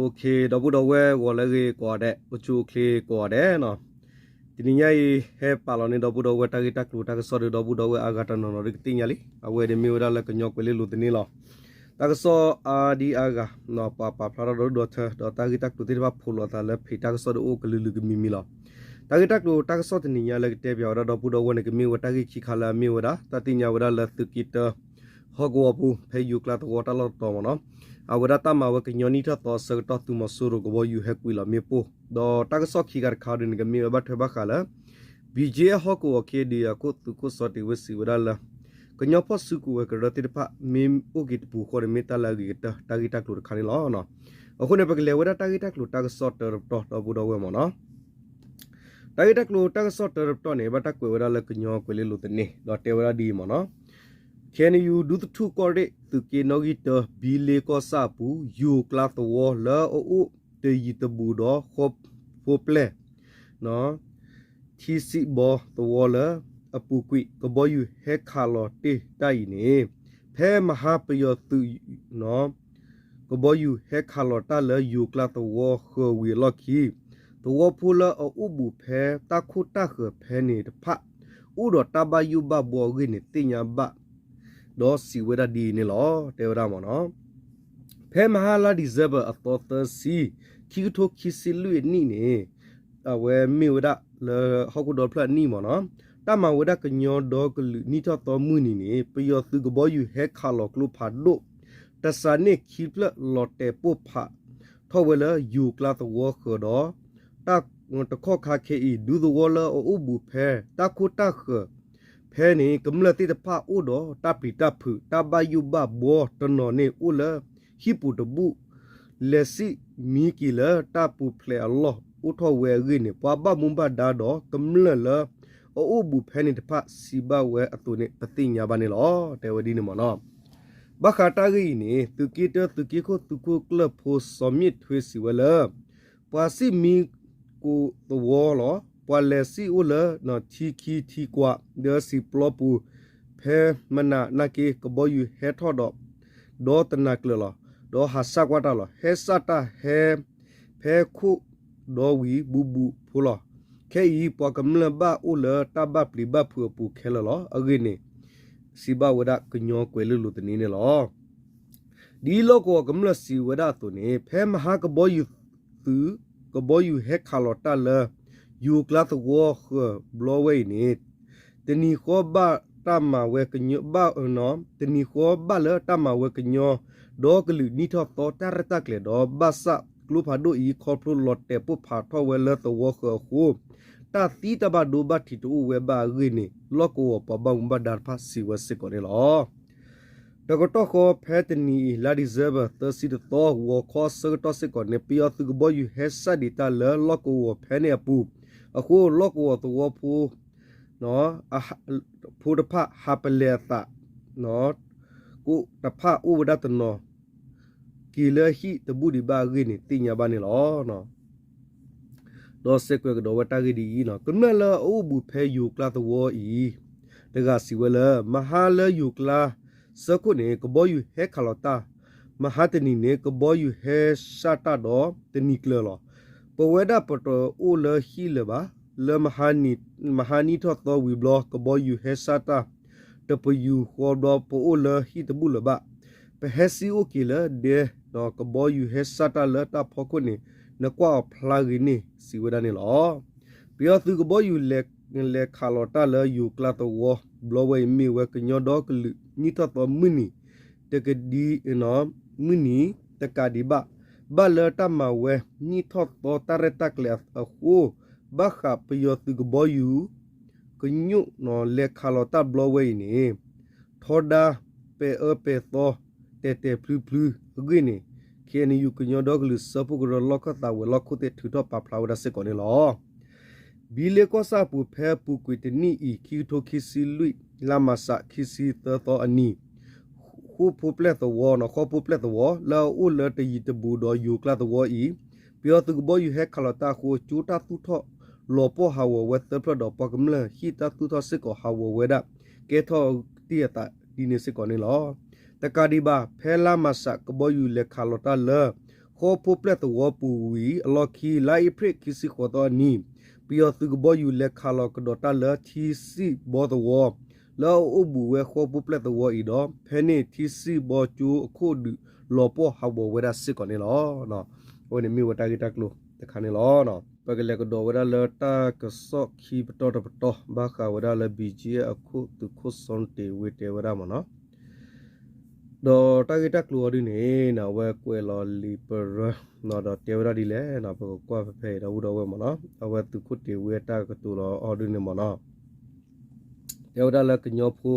ဒီပုၢ်ဒီဝဲၢ်ဂီၤလၢအဂ့ၤကိးဂၤဒဲး, အိၣ်ဆူၣ်အိၣ်ချ့ကိးဂၤဒဲးနီၤ. တနံၤညါအံၤ ဟဲပာ်လီၤန့ၢ်ဒီပုၢ်ဒီဝဲၢ်တၢ်ဂ့ၢ်တၢ်ကျိၤတၢ်ကစီၣ်ဒီး ဒီပုၢ်ဒီဝဲၢ်အါဂၤတနီၤနီၤဒုးကသ့ၣ်ညါလံ. အဝဲန့ၣ်မ့ၢ်ဝဲဒၣ်လၢကညီကွဲၤလ့လိၤသန့လီၤ. တၢ်ကစီၣ်အါဒံအါဂၤ ပှၤပာ်ဖျါထီၣ်ဒီဒူၣ်ဒီထၢ ဒီးတၢ်ဂ့ၢ်တၢ်ကျိၤသ့ၣ်တဖၣ်ဖိးလိာ်အသးလၢ page တၢ်ကစီၣ်ဒီးအိၣ်ကလုာ်လုာ်ကမံၤမံၤလီၤ. တၢ်ဂ့ၢ်တၢ်ကျိၤတၢ်ကစီၣ်တနံၤညါလၢကတဲပၠးဝဲဒၣ်ဒီပုၢ်ဒီဝဲၢ်န့ၣ် ကမ့ၢ်ဝဲတၢ်ဂ့ၢ်ခံခါလၢအမ့ၢ်ဝဲဒၣ် တၢ်သ့ၣ်ညါဝဲဒၣ်လၢသုးက့တၢ ဟီၣ်ကဝီၤပူၤ ဖဲယိၤကျါသဝီတၢ်လီၢ်တတီၤမ့ၢ်နီၤ, အဝဲဒၣ်တၢ်မၤဝဲကညီနံၣ်ထီၣ်သီအဆၢကတီၢ် သုးမီၤစိရိၤကဘီယူၤဟဲကွံာ်လီၤမ့ၣ်ပိၢ်, ဒီးတၢ်ကစီၣ်ခံခါတခါဒ်န့ၣ် ကမ့ၢ်ဝဲဘၣ်ထွဲဘၣ်ဃးလၢ BGF ဟီၣ်ကဝီၤ KNDO အခိၣ်သုးခိၣ်စီၤတ့ၤဝ့စံးဝဲဒၣ်လၢ ကညီဖီၣ်စုကဝဲၤကရၢသ့ၣ်တဖၣ် မ့ၢ်အိၣ်က့ၤတပူၤဃီန့ၣ် မ့ၢ်တၢ်လၢအဂ့ၤကတၢၢ် တၢ်ဂ့ၢ်တၢ်ကျိၤတခါန့ၣ်လီၤ. အဃိန့ၣ် ပကလဲၤဝဲဒၣ်တၢ်ဂ့ၢ်တၢ်ကျိၤတၢ်ကစီၣ်တၢတပတီၢ်ဒီပုၢ်ဒီဝဲၢ်မ့ၢ်နီၤ. တၢ်ဂ့ၢ်တၢ်ကျိၤတၢ်ကစီၣ်တၢတပတီၢ်န့ၣ် ဘၣ်တၢ်ကွဲးဝဲဒၣ်လၢကညီကွဲၤလ့လိၤသန့ ဒီးတဲဝဲဒၣ်ဒ်အံၤမ့ၢ်နီၤ, KNU ဒူသထူၣ်ကီၢ်ရ့ၣ် သုးက့နီၣ်ဂံၢ်တၢ ဘံလ့ကီၢ်ဆၣ်အပူၤ ယိၤကျါသဝီလၢအအိၣ်တယံၤတဘူးဒီး ဃီဖိပျဲၢ် ထံစံးဘီသဝီလၢအပူၤကွံာ် ကဘီယူၤဟဲခးလီၤတ့ၢ်တၢ်အံၤန့ၣ် ဖဲမဟါပယီၤသုး ကဘီယူၤဟဲခးလီၤတၢ်လၢယိၤကျါသဝီဃၢၤဝံၤအလီၢ်ခံ သဝီဖိလၢအအိၣ်ဘူးဖဲတၢ်ခိၣ်တၢ်ဃၢၤဖဲန့ၣ်တဖၣ် အိၣ်ဒီးတၢ်ဘၣ်ယိၣ်ဘၣ်ဘှီအဂ့ၢ်န့ၣ် သ့ၣ်ညါဘၣ် ဒီးစံးဝဲဒၣ်ဒ်အံၤန့ၣ်လီၤ. တဲဝဲဒၣ်မ့ၢ်နီၤ, ဖဲမဟါလါ December အသီသၢဆံ ခံကထိခံဆံလွံၢ်အနံၣ်န့ၣ် အဝဲမ့ၢ်ဝဲဒၣ်လၢဟီၣ်ခိၣ်ဒီဖျၢၣ်အနံၣ်မ့ၢ်နီၤ, တၢ်မၤဝဲဒၣ်ကညီဒီကလုာ်နံၣ်ထီၣ်သီမုၢ်နံၤန့ၣ် ပယီၤသုးကဘီယူၤဟဲခးလီၤကျိဖးဒိၣ် တစးန့ၢ်ခံဖျၢၣ် လီၤတဲာ်ပိၢ်ဖးထီၣ်ဝဲလၢယိၤကျါသဝီဃၢၤဒီး တၢ်တခီခါခဲအံၤ ဒူသဝီလၢအအိၣ်ဘူးဖဲတၢ်ခိၣ်တၢ်ဃၢၤဖဲန့ၣ် ကမျၢၢ်သ့ၣ်တဖၣ်အိၣ်ဒီးတၢ်ပျံၤတၢ်ဖုး တၢ်ဘၣ်ယိၣ်ဘၣ်ဘှီတနီၤန့ၣ်အိၣ်လၢဟံၣ်ပူၤတဘူၣ် လဲၤစံၣ်မံက့ၤလၢတၢ်ပူၤဖျဲးအလီၢ်အိၣ်ထီၣ်ဝဲအဂ့ၢ်န့ၣ် ပှၤဘၣ်မူဘၣ်ဒါဒီးကမျၢၢ်လၢအအိၣ်ဘူးဖဲန့ၣ်တဖၣ်စံးဘၣ်ဝဲအသိးန့ၣ် ပသ့ၣ်ညါဘၣ်န့ၣ်လီၤ. တဲဝဲဒ်န့ၣ်မ့ၢ်နီၤ. ဘၣ်ဃးတၢ်ဂ့ၢ်အံၤန့ၣ် သုးက့တၢသုးက့ခိၣ်သုးခိၣ်ကျၢၢ်ဖိစီၤမ့ၣ်ထွ့စံးဝဲလၢ ပှၤစံၣ်မံကိးသဝီလီၤ. ပှၤလဲၤစံၣ်အိၣ်လၢထံခံထံကွၢ် ဒီးစံာ်ပျီပူၤ ဖဲမနၤနာ်က့ ကဘီယူၤဟဲထီၣ်ဒီး ဒီတနၤကျၢၤလီၤ. ဒီးဟးစၢ်ကွၢ်တၢ်လီၤ. ဟဲစၢ်တၢ်ဟဲ ဖဲခိၣ်ဒီဝံၤဘူးဘူးဖိလီၤ. ခဲအံၤ ပှၤကမျၢၢ်ဘၣ်အိၣ်လၢတၢ်ဘၣ်ပျံၤဘၣ်ဖုးအပူၤခဲလၢာ်လီၤ. အဂ့ၢ်န့ၣ် စံးဘၣ်ဝဲဒၣ်ကညီကွဲၤလ့လိၤသန့န့ၣ်လီၤ. ဒ်လီၢ်ကဝီၤကမျၢၢ်စံးဝဲဒၣ်အသိးန့ၣ် ဖဲမဟါကဘီယူၤသုး ကဘီယူၤဟဲခးလီၤတၢ်လၢ ယိၤကျါသဝီဃၢၤဘျီဝဲအံၤန့ၣ် တနံၤဃီဘၣ်တၢ်မၤဝဲကညီ ဘၣ် တနံၤဃီဘၣ်လၢတၢ်မၤဝဲကညီ ဒီကလုာ်နံၣ်ထီၣ်သီတၢ်ရဲၣ်တၢ်ကျဲၤဒီး ဘၣ်ဆၣ်ကျိဖးဒိၣ်အံၤ ခီဖျိလီၤတဲာ်ပိၢ်ဖးထီၣ်ဝဲလၢသဝီဃၢၤအဃိ တၢ်သံတၢ်ဘၣ်ဒိဘၣ်ထံးတအိၣ်ဝဲဘၣ်အဂ့ၢ်န့ၣ် လီၢ်ကဝီၤပှၤဘၣ်မူဘၣ်ဒါတဖၣ်စံးဝဲစ့ၢ်ကီးန့ၣ်လီၤ. တကတီၢ်ဃီဖဲတနံၤအံၤ လါ December သၢဆံတသီ ဂီၤခီအဆၢကတီၢ်စ့ၢ်ကီးန့ၣ် ပယီၤသုးကဘီယူၤဟဲစၢ်ဒံးတၢ်လၢလီၢ်ကဝီၤဖဲန့ၣ်အပူၤအဃိ လီၢ်ကဝီၤသဝီဖိ ဖိတဖၣ်ဟးပလဲၤအသး ကိးတဖၣ်အိၣ်ဝဲဒၣ်တနီၤ က့ၤလၢဟံၣ်တဘူၣ်ဒံးဘၣ်အဂ့ၢ်န့ၣ် သ့ၣ်ညါဘၣ်န့ၣ်လီၤ. ဒီးစဲးကွဲးကဒီးဝဲတၢ်ဂ့ၢ်ဒ်အံၤ, ကမျၢၢ်လၢအအိၣ်ဘူးဖဲယိၤကျါသဝီအံၤ တဂၤစံးဝဲလၢ မဟါလၢယိၤကျါဆၢခိၣ်န့ၣ် ကဘီယူၤဟဲခးလီၤတၢ်, မဟါတနံၤန့ၣ် ကဘီယူၤဟဲစၢ်တၢ်ဒီးတနံၤကျၢၤလီၤ. ပဝဲဒၣ်ပတအိၣ်လၢဟံၣ်လၢၤဘၣ်, လၢမဟါနံၣ်ထီၣ်သီဝံၤဘျီ ကဘီယူၤဟဲစၢ်တၢ် တပယူာ်ဃီဘျီ ပအိၣ်လၢဟံၣ်တဘူၣ်လၢၤဘၣ်. ပဟဲစံၣ်အိၣ်က့ၤလၢဒဲ ဒီးကဘီယူၤဟဲစၢ်တၢ်လၢတၢ်ဖီခိၣ်န့ၣ် နကွၢ်အီၤဖျါဂ့ၤန့ၣ် စံးဝဲဒၣ်န့ၣ်လီၤ. ပယီၤသုးကဘီယူၤလဲၤခးလီၤတၢ်လၢယိၤကျါသဝီဘျီဝဲအံၤ မ့ၢ်ဝဲကညီဒီကလုာ်နံၣ်ထီၣ်သီမုၢ်နံၤ တကဒံ မုၢ်နံၤတကးဒံးဘၣ်, ဘၣ်လၢတၢ်မၤဝဲနံၣ်ထီၣ်သီတၢ်ရဲၣ်တၢ်ကျဲၤအဃိ ဘၣ်ဃးပယီၤသုးကဘီယူၤ ကညိၣ်လဲၤခးလီၤတၢ်ဘျီဝဲအံၤန့ၣ် ထီဒါပဲၤအၢပဲၤသီ တဲာ်တဲာ်ဖျုဖျုအဂ့ၢ်န့ၣ် KNU ကညီဒီကလုာ်စၢဖှိၣ်ကရၢလီၢ်ခၢၣ်သးဝဲၤလီၢ်ခိၣ်သ့ၣ်ထုးထီၣ်ပာ်ဖျါဝဲဒၣ်စ့ၢ်ကီးန့ၣ်လီၤ. ဘံလ့ကီၢ်ဆၣ်အပူၤ ဖဲအပူၤကွံာ်တနံၣ်အံၤ ခံကထိခံဆံလွံၢ် လါမၢ်ၡး ခံဆံသၢသီအနံၤ ဃိၣ်ဖိပျဲၢ်သဝီ ဃိၣ်ဖိပျဲၢ်သဝီ လၢအအိၣ်လၢတယံၤတဘူးဒီးယိၤကျါသဝီအံၤ ပယီၤသုးကဘီယူၤဟဲခးလီၤတၢ်အဃိ ကၠိတၢ်သူၣ်ထီၣ်လီၤပှီၢ်ဟးဂီၤဝဲသၢဖျၢၣ်ဒီး ပှၤကမျၢၢ်ဟံၣ်တၢ်သူၣ်ထီၣ်စ့ၢ်ကီးဟးဂီၤဝဲဒၣ် ကဲထီၣ်တံၢ်အသးဒ်န့ၣ်စ့ၢ်ကီးန့ၣ်လီၤ. တကးဒံးဘၣ် ဖဲလါမၢ်ၡး ကဘီယူၤလဲၤခးလီၤတၢ်လၢ ဃီဖိပျဲၢ်သဝီပူၤဝံၤအလီၢ်ခံ လါအ့ဖြ့ၣ်ခံဆံဃိးသီအနံၤ ပယီၤသုးကဘီယူၤလဲၤခးလီၤကဒီးတၢ်လၢထံစံၣ်ဘီသဝီ လၢအအိၣ်ဘူးဝဲဃီဖိပျဲၢ်သဝီအံၤဒီး ဖဲန့ၣ်ထံစံၣ်ဘီကၠိအခိၣ်ဒုးလီၤပှီၢ်ဟးဂီၤဝဲဒၣ်စ့ၢ်ကီးန့ၣ်လီၤ. အဝဲန့ၣ်မ့ၢ်ဝဲတၢ်ဂ့ၢ်တၢ်ကျိၤတခါန့ၣ်လီၤ. ပကလဲၤကဒီးဝဲဒၣ်လၢတၢ်ကစီၣ်ခံပတီၢ်တပတီၢ် ဘၣ်ဃးဝဲဒၣ်လၢ ဘံၣ်ကၠံအခိၣ်သုးခိၣ်စီၤတ့ၤဝ့တဲဝဲဒၣ်မ့ၢ်နီၤ ဒီးတၢ်ဂ့ၢ်တၢ်ကျိၤအီၤဒ်န့ၣ် အဝဲကွဲးလီၤလံာ်ပရၢ ဒီးတဲဝဲဒၣ်ဒ်လဲၣ် ပကကွၢ်ဖဲဖဲအံၤဒီပုၢ်ဒီဝဲၢ်မ့ၢ်နီၤ အဝဲသုးခိၣ်တ့ၤဝ့အတၢ်ကတိၤလီၤအီၤဒ်န့ၣ်မ့ၢ်နီၤ တဲဝဲဒၣ်လၢကညီဖိ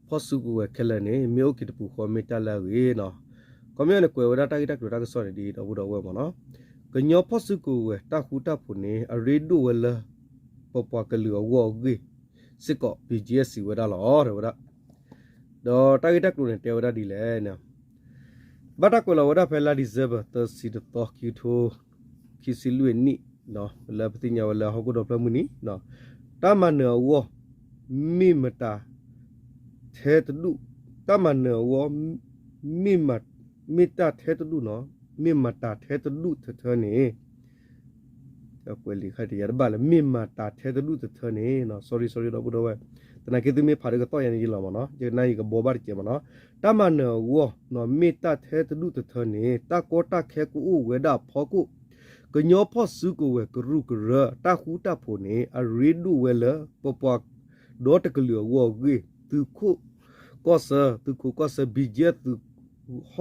ဖီၣ်စုကဝဲၤခဲလၢာ်န့ၣ် မ့ၢ်အိၣ်က့ၤတပူၤဃီမ့ၢ်တၢ်လၢအဂ့ၤနီၤ ခီပညီန့ၣ်ကွဲးဝဲဒၣ်တၢ်ဂ့ၢ်တၢ်ကျိၤတၢ်ကစီၣ်န့ၣ်ဒ်အံၤ ဒီပုၢ်ဒီဝဲၢ်မ့ၢ်နီၤ ကညီဖီၣ်စုကဝဲၤတၢ်ဃူတၢ်ဖိးန့ၣ် အရ့ဒိၣ်ဝဲလၢ ပပှၤကလုာ်အဂီၢ်အဂ့ၢ်စ့ၢ်ကီး ဘံၣ်ကၠံ စံးဝဲဒၣ်လီၤ တဲဝဲဒၣ် ဒီးတၢ်ဂ့ၢ်တၢ်ကျိၤန့ၣ် တဲဝဲဒၣ်ဒ်လဲၣ်န့ၣ် ဘၣ်တၢ်ကွဲးလီၤဝဲဒၣ်ဖဲလါဒံၣ်စ့ဘၢၣ် သၢဆံတသီ ခံကထိခံဆံလွံၢ်နံၣ် လၢပသ့ၣ်ညါဝဲလၢဟီၣ်ခိၣ်ဒီဖျၢၣ်မုၢ်နံၤ တၢ်မၤနၢၤအဂီၢ် မ့ၢ်မတၤ ထဲတဒူၣ် တၢ်မၤနၢၤအဂီၢ် မ့ၢ်မ မ့ၢ်တၢ်ထဲတဒူၣ်နီၤ မ့ၢ်မတၤထဲတဒူၣ်ထၢထၢန့ၣ် ကွဲးလံာ်ခါတယၤတဘၣ်လၢ မ့ၢ်မတၤထဲတဒူၣ်ထၢထၢန့ၣ် sorry sorry ဒီပုၢ်ဒီဝဲၢ် သနာ်က့သုမ့ၢ်ဖးဒီးကသီၣ်ယၤန့ၣ်ယလီၤမ့ၢ်နီၤ ယကနၣ်ယကဘှီဘၣ်တကဲးမ့ၢ်နီၤ တၢ်မၤနၢၤအဂီၢ် မ့ၢ်တၢ်ထဲတဒူၣ်ထၢထၢန့ၣ် တၢ်ကီတၢ်ခဲကအိၣ်ဝဲဒၣ်အဖီခိၣ် ကညီဖီၣ်စုကဝဲၤကရူၢ်ကရၢ တၢ်ဃူတၢ်ဖိးန့ၣ် အရ့ဒိၣ်ဝဲလၢ ပပှၤဒီတကလုာ်အဂီၢ်အဂ့ၢ် သုးခိၣ်ကီၢ်ဆၢ သုးခိၣ်ကီၢ်ဆၢ ဘံၣ်ကၠံ သုး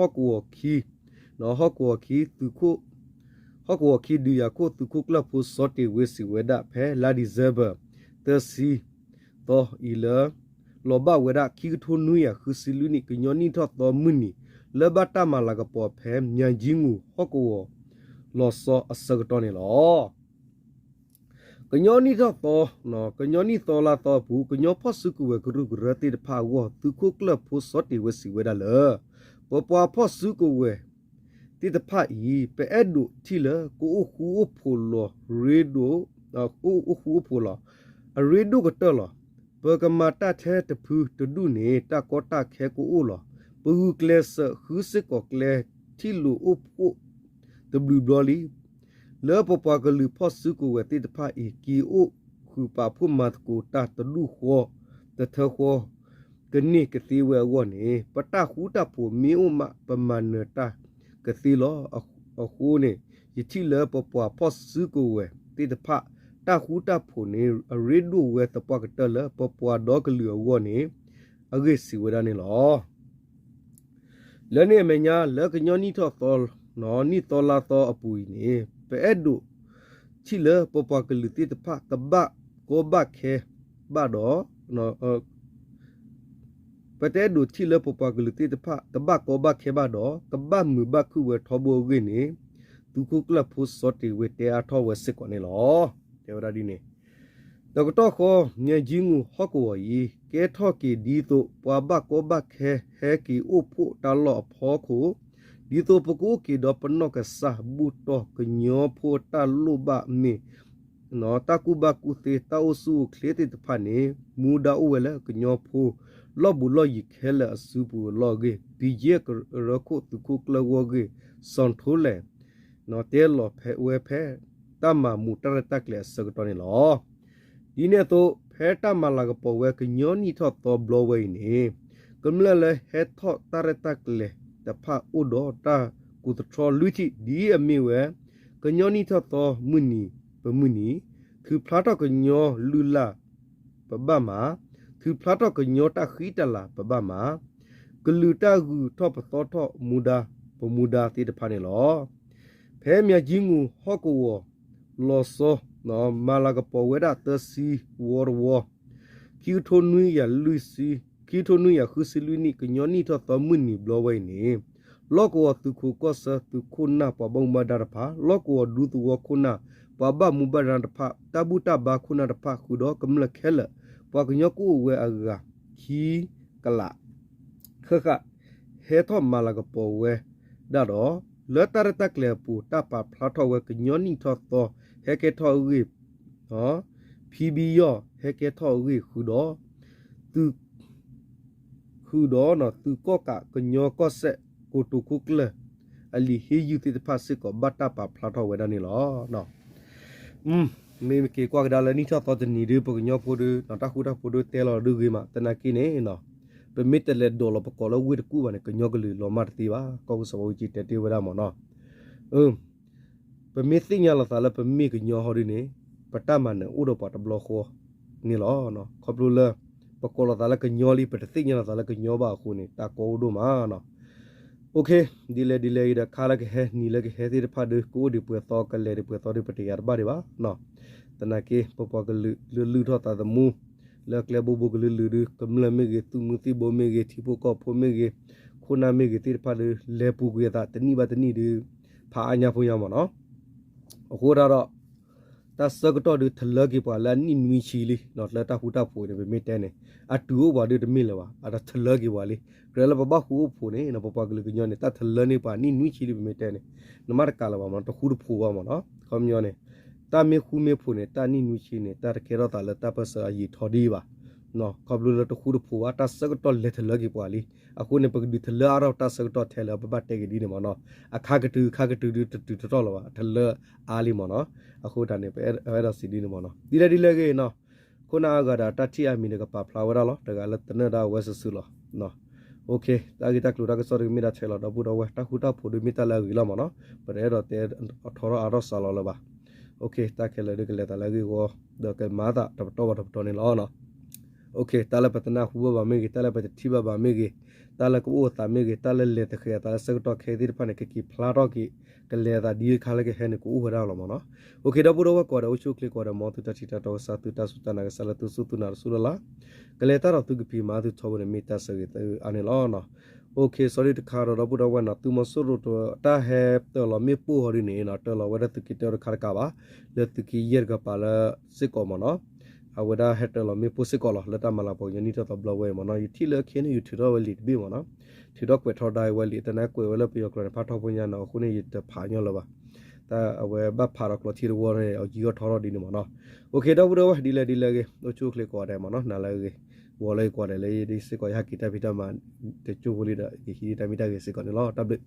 ဟီၣ်ကဝီၤခံ ဟီၣ်ကဝီၤခံ သုးခိၣ် ဟီၣ်ကဝီၤခံဒုးယၤခိၣ် သုးခိၣ်ကျၢၢ်ဖိစီၤတ့ၤဝ့ စံးဝဲဒၣ်ဖဲလါဒံၣ်စ့ဘၢၣ် သၢဆံ သီအံၤလၢ လီၤဘၣ်ဝဲဒၣ် ခံကထိနွံကယၤဃုဆံလွံၢ်နံၣ် ကညီနံၣ်ထီၣ်သီမုၢ်နံၤ လၢဘၣ်တၢ်မၤလၤကပီၤဖဲ မၠၤကၠံမူၤ ဟီၣ်ကဝီၤ လီၤဆီအဆၢကတီၢ်န့ၣ်လီၤ. ကညီနံၣ်ထီၣ်သီ, ကညီနံၣ်သီလါသီအပူၤ ကညီဖီၣ်စုကဝဲၤကရူၢ်ကရၢသ့ၣ်တဖၣ်အဂီၢ် သုးခိၣ်ကျၢၢ်ဖိစီၤတ့ၤဝ့စံးဝဲဒၣ်လၢ ပပှၤဖီၣ်စုကဝဲၤသ့ၣ်တဖၣ်အံၤ ပအဲၣ်ဒိးထံၣ်လၢကအိၣ်ဃူအိၣ်ဖိးလီၤရ့ဒိၣ်, အိၣ်ဃူအိၣ်ဖိးလီၤ, အရ့ဒိၣ်ကတၢၢ်လီၤ. ပကမၤတၢ်ထဲတဖုတဒူၣ်န့ၣ် တၢ်ကီတၢ်ခဲကအိၣ်လီၤ. ပဂုာ်ကျဲးစၢးဃုစ့ၢ်ကီးကျဲထံၣ်လိာ်အိၣ်ဖှိၣ်တဘျုးဘျီလံ. လၢပပှၤကလုာ်ဖီၣ်စုကဝဲၤသ့ၣ်တဖၣ်အံၤ က့ၤအိၣ်ဃုာ်ပာ်ဖှိၣ်မၤသကိးတၢ်တဒူၣ်ဃီ တထၢဃီ ကန့ၢ်ကသ့ဝဲအဂီၢ်န့ၣ် ပတၢ်ဃူတၢ်ဖိးမ့ၢ်အိၣ်မး ပမၤနၢၤတၢ်ကသ့လီၤ. အဃိန့ၣ် ယထံၣ်လၢပပှၤဖီၣ်စုကဝဲၤသ့ၣ်တဖၣ် တၢ်ဃူတၢ်ဖိးန့ၣ် အရ့ဒိၣ်ဝဲသပှၢ်ကတၢၢ်လၢပပှၤဒီကလုာ်အဂီၢ်န့ၣ် အဂ့ၢ်စံးဝဲဒၣ်န့ၣ်လီၤ. လၢန့ၣ်အမဲာ်ညါ လၢကညီနံၣ်ထီၣ်သီ, နံၣ်သီလါသီအပူၤအံၤန့ၣ် ပအဲၣ်ဒိးထံၣ်လၢပပှၤကလုာ်သ့ၣ်တဖၣ် ကဘၣ်ကီဘၣ်ခဲဘၣ်ဒီး ပတအဲၣ်ဒိးထံၣ်လၢပပှၤကလုာ်သ့ၣ်တဖၣ် ကဘၣ်ကီဘၣ်ခဲဘၣ်ဒီး ကဘၣ်မုာ်ဘၣ်ခုၣ်ဝဲထီဘိအဂ့ၢ်န့ၣ် သုးခိၣ်ကျၢၢ်ဖိစီၤတ့ၤဝ့တဲအါထီၣ်ဝဲစ့ၢ်ကီးန့ၣ်လီၤ. တဲဝဲဒၣ်ဒ်န့ၣ် တကတီၢ်ဃီ မၠဲကၠံမူၤဟီၣ်ကဝီၤအံၤ ကဲထီၣ်က့ၤဒ်သိး ပှၤဘၣ်ကီဘၣ်ခဲဟဲက့ၤအိၣ်ဖှိၣ်တၢ်လီၢ်အဖီခိၣ်, ဒ်သိးပကအိၣ်က့ၤဒီးပနီၢ်ကစၢ် ဘူၣ်တီၢ်ကညီဖိတၢ်လိၣ်ဘၣ်မ့ၢ် တၢ်ကူၣ်ဘၣ်ကူၣ်သ့ တၢ်အိၣ်ဆူၣ်အိၣ်ချ့သ့ၣ်တဖၣ်န့ၣ် မူဒါအိၣ်ဝဲလၢကညီဖိ လီၢ်ဘူးလီၢ်ယံၤခဲလၢာ်အစုပူၤအလီၢ်အဂ့ၢ် ဘံၣ်ယဲၢ်ကရၢခိၣ်သုးခိၣ်ကျၢၢ်ဂီၢ်ဂ့ၢ် စီၤထိလဲၣ် တဲလီၤဝဲဖဲ တၢ်မၤမူးတၢ်ရဲၣ်တၢ်ကျဲၤအဆၢကတီၢ်န့ၣ်လီၤ. ဒ်န့ၣ်အသိး ဖဲတၢ်မၤလၤကပီၤဝဲကညီနံၣ်ထီၣ်သီဘျီဝဲအံၤန့ၣ် ကမျၢၢ်လၢဟဲထီၣ်တၢ်ရဲၣ်တၢ်ကျဲၤတဖၣ်အိၣ်ဒီးတၢ်ကူးသထြီလွံၢ်ထံၣ် ဒ်အမ့ၢ်ဝဲ ကညီနံၣ်ထီၣ်သီမုၢ်နံၤပမုၢ်နံၤ, ထုးဖျါထီၣ်ကညီလုၢ်လၢ် ပဘၣ်မၤ, ထုးဖျါထီၣ်ကညီတၢ်ဃံတၢ်လၤပဘၣ်မၤ, ကလုာ်တၢ်ဂုၤထီၣ်ပသီထီၣ်မူဒါပမူဒါသ့ၣ်တဖၣ်န့ၣ်လီၤ. ဖဲမၠၤကၠံမူၤဟီၣ်ကဝီၤလီၤဆီ မၤလၤကပီၤဝဲဒၣ်သၢဆံဝီတဝီ ခံကထိနွံကယၤလွံၢ်ဆံ, ခံကထိနွံကယၤဃုဆံလွံၢ်နံၣ် ကညီနံၣ်ထီၣ်သီမုၢ်နံၤဘျီဝဲအံၤန့ၣ် လီၢ်ကဝီၤသုးခိးကီၢ်ဆၢ သုးခိၣ်နၢ်ပှၤဘၣ်မူဘၣ်ဒါတဖၣ်, လီၢ်ကဝီၤဒူသဝီခိၣ်နၢ် ပှၤဘၣ်မူဘၣ်ဒါတဖၣ်, တၢ်ဘူၣ်တၢ်ဘါခိၣ်နၢ်တဖၣ် ဃုာ်ဒီးကမျၢၢ်ခဲလၢာ် ပှၤကညီကအိၣ်ဝဲအဂၤခံကလး ဃၣ်ဃၣ် ဟဲထီၣ်မၤလၤကပီၤဝဲဒၣ်ဒီး လၢတၢ်ရဲၣ်တၢ်ကျဲၤအပူၤ တၢ်ပာ်ဖျါထီၣ်ဝဲကညီနံၣ်ထီၣ်သီ ဟဲကဲထီၣ်အဂ့ၢ် ဖံဘံယီၢ် ဟဲကဲထီၣ်အဂ့ၢ် ဃုာ်ဒီး ဃုာ်ဒီးသုးကီၣ်ကးကညီကီၢ်စဲၣ် ကိတိာ်ခိၣ်ကျၢၢ် အလံာ်ဟ့ၣ်ယုၢ်သ့ၣ်တဖၣ်စ့ၢ်ကီးဘၣ်တၢ်ပာ်ဖျါထီၣ်ဝဲဒၣ်န့ၣ်လီၤ. မ့ၢ်က့ၤကွၢ်ကဒါလၢနံၣ်ထီၣ်သီတနံၤဒု ပကညီဖိဒီး တၢ်ဃူတၢ်ဖိးဒုတဲလီၤဒုဂ့ၤမး သနာ်က့န့ၣ် ပမ့ၢ်တလဲၤဒိးလီၤပကိးလၢဝ့ၢ်တကူၣ်ဘၣ်န့ၣ် ကညီကလုာ်လီၤမၢ်တသ့ဘၣ်. ကီၢ်ကစၢ်ဝဲကၠံတဲတ့ၢ်ဝဲဒၣ်မ့ၢ်နီၤ ပမ့ၢ်သ့ၣ်ညါလီၤသးလၢပမ့ၢ်ကညီဟီဒုန့ၣ် ပတၢ်မၤနၢၤအိၣ်ဒီးပှၤတဘျီဃီန့ၣ်လီၤ. ခီဖျိလၢ ပကိးလီၤသးလၢကညီလံ ပတသ့ၣ်ညါလီၤသးလၢကညီဘၣ်အဃိန့ၣ် တၢ်ကီအိၣ်ဒိၣ်မးနီၤ. ဒ်လဲၣ်ဒ်လဲၣ်ဂ့ၤဒီး ခါလၢကဟဲနံၤလၢကဟဲသ့ၣ်တဖၣ်ဒု ကအိၣ်ဒံးပှဲၤသီ ကလဲၤဒံးပှဲၤသီဒု ပတယာ်တဘၣ်ဒံးဘၣ်. သနာ်က့ ပပှၤကလုာ်လၢလုၢ်ထီၣ်သးသမူ လၢအကျဲဘိဘိကလုာ်လုာ်ဒု ကမျၢၢ်မ့ၢ်ဂ့ၤ သုးမုၢ်သံၣ်ဘိမ့ၢ်ဂ့ၤ ထံဖိကီၢ်ဖိမ့ၢ်ဂ့ၤ ခိၣ်နၢ်မ့ၢ်ဂ့ၤသ့ၣ်တဖၣ်ဒု လဲၤပူၤကွံာ်အသးတနံၣ်ဘၣ်တနံၣ်ဒု ဖးအါညါဖိညါမ့ၢ်နီၤ. အဃိဒၣ်ဒီး တၢ်ဆၢကတီၢ်ဒု ထလၢက့ၤပှၤလၢအနံၣ်နွံဆံလံ လၢတၢ်ဃူတၢ်ဖိးန့ၣ် ပမ့ၢ်တဲန့ၣ် အတုၤအိၣ်ပှၤဒုတမ့ၢ်လၢၤဘၣ် အတထလၢက့ၤပှၤလံ. ကြၢးလၢပဘၣ်ဃူအိၣ်ဖိးန့ၣ် ပပှၤကလုာ်ကညီန့ၣ် တၢ်ထလၢန့ၢ်ပှၤနံၣ်နွံဆံလံ ပမ့ၢ်တဲန့ၣ် နမ့ၢ်တကးလၢၤဘၣ်မ့ၢ်နီၤ တဃူတဖိးဘၣ်မ့ၢ်နီၤ. ခီပညီန့ၣ် တၢ်မ့ၢ်ဃူမ့ၢ်ဖိးန့ၣ် တၢ်နံၣ်နွံဆံန့ၣ် တၢ်တကဲထီၣ်သးလၢတၢ်ပၢၢ်ဆၢအယံာ်ထီၣ်ဒံးဘၣ် ခီဖျိလၢတဃူတဖိးဘၣ် တၢ်ဆၢကတီၢ်လဲၤထလၢက့ၤပှၤလံ. အဃိန့ၣ် ပကဒုးထလၢအါထီၣ်တၢ်ဆၢကတီၢ်ထဲလၢပဘၣ်တဲက့ၤဒ်န့ၣ်မ့ၢ်နီၤ. အခါကတုၤ ခါကတုၤဒုတတုၤတတီၢ်လၢၤဘၣ် ထလၢအါလံမ့ၢ်နီၤ. အဃိတၢ်န့ၣ် ပအဲၣ်ဒိးစံးဒ်န့ၣ်မ့ၢ်နီၤ. ဒ်လဲၣ်ဒ်လဲၣ်ဂ့ၤနီၤ ခိၣ်နၢ်အဂၤဒီးတၢ်ထံၣ်အါမံၤဒီးကပာ်ဖျါဝဲဒၣ်လီၤ တဂၤလၢသနၢၣ်ဒၣ်ဝဲစုာ်စုာ်လီၤ. တၢ်ဂ့ၢ်တၢ်ကျိၤတၢ်ကစီၣ်တကမ့ၢ်ဒၣ်ထဲလီၤ ဒီပုၢ်ဒီဝဲၢ် တၢ်ဃူတၢ်ဖိးဒုမ့ၢ်တၢ်လၢအဂ့ၤလီၤမ့ၢ်နီၤ. ပတအဲၣ်ဒိးတဲအထီထီၣ်အါထီၣ်စှၤလီၤလၢၤဘၣ်. တၢ်ခဲလၢာ်ဒုကလဲၤသးလၢအဂ့ၢ်အဝီ ဒီးကမၤသးတပတီၢ်ဘၣ်တပတီၢ်န့ၣ်လီၤ. တၢ်လၢပတနၢ်ဟူဘၣ်ဘၣ်မ့ၢ်ဂ့ၤ တၢ်လၢပတထံၣ်ဘၣ်ဘၣ်မ့ၢ်ဂ့ၤ တၢ်လၢကအိၣ်အသးမ့ၢ်ဂ့ၤ တၢ်လၢလဲၤသဃဲၤအသးလၢဆၢကတီၢ်ခဲအံၤသ့ၣ်တဖၣ်န့ၣ် ကက့ၤဖျါထီၣ်က့ၤ ကလဲၤအသးဒ်ခါလၢကဟဲန့ၣ် ကအိၣ်ဝဲဒၣ်လီၤမ့ၢ်နီၤ. ဒီပုၢ်ဒီဝဲၢ်ကိးဂၤဒဲး အိၣ်ဆူၣ်အိၣ်ချ့ကိးဂၤဒဲး မ်သုတၢ်ထံၣ်တၢ်တီကစၢ် သုတၢ်စူၢ်တၢ်နာ်ကစၢ်လၢသုစူၢ်သုနာ်တစူၢ်လၢ်လၢ် ကလဲၤတၢ်ဒီးသုကဖံးမၤသုထီဘိန့ၣ် မ့ၢ်တၢ်ဆၢဂ့ၤသုအါန့ၣ်လီၤ. စီၤဒုတခါဒီး ဒီပုၢ်ဒီဝဲၢ်နီၤ သုးမီၤစိရိၤတၢ်ဟဲတၢၤလီၤမ့ၣ်ပိၢ်ဟီဒ်န့ၣ်နီၤ တၢၤလီၤဝဲဒၣ်သုးက့တၢတခါတကးဘၣ် လၢသုးက့ယဲၢ်တကပၤလၢစ့ၢ်ကီးမ့ၢ်နီၤ အဝဲဒၣ်ဟဲတၢၤလီၤမ့ၣ်ပိၢ်စ့ၢ်ကီးလီၤ လၢတၢ်မၤလၤကပီၤကညီနံၣ်ထီၣ်သီဘျီဝဲအံၤမ့ၢ်နီၤ ယထံၣ်လၢခဲန့ၣ် ယထုးထီၣ်ဝဲလံာ်တဘ့ၣ်မ့ၢ်နီၤ ထုးထီၣ်ကွဲးထီၣ်ဒၣ်ဝဲလံာ် တၢ်န့ၣ်ကွဲးဝဲလၢပယီၤကျိာ်န့ၣ် ဖးထီဖိညါနီၤ အဃိန့ၣ် ယတဖးညီလၢၤဘၣ် တၢ်အဝဲဘၣ်ဖးဒီးကျိးထံတဝီန့ၣ် အယံၤအီၣ်ထီထီၣ်ဒ်န့ၣ်မ့ၢ်နီၤ. ဒီပုၢ်ဒီဝဲၢ် ဒ်လဲၣ်ဒ်လဲၣ်ဂ့ၤ အိၣ်ဆူၣ်အိၣ်ချ့ကိးဂၤဒဲးမ့ၢ်နီၤ နၤလၢအဂ့ၤ ဂီၤလၢအဂ့ၤကိးဂၤဒဲးလၢယဒ်စ့ၢ်ကီးယဟဲက့ၤတၢ်ဖံးတၢ်မၤ တကၠိဖိလံဒီး ယဟံးန့ၢ်တၢ်မ့ၢ်တၢ်ဂ့ၤစ့ၢ်ကီးန့ၣ်လီၤ. တၢ်ဘျုး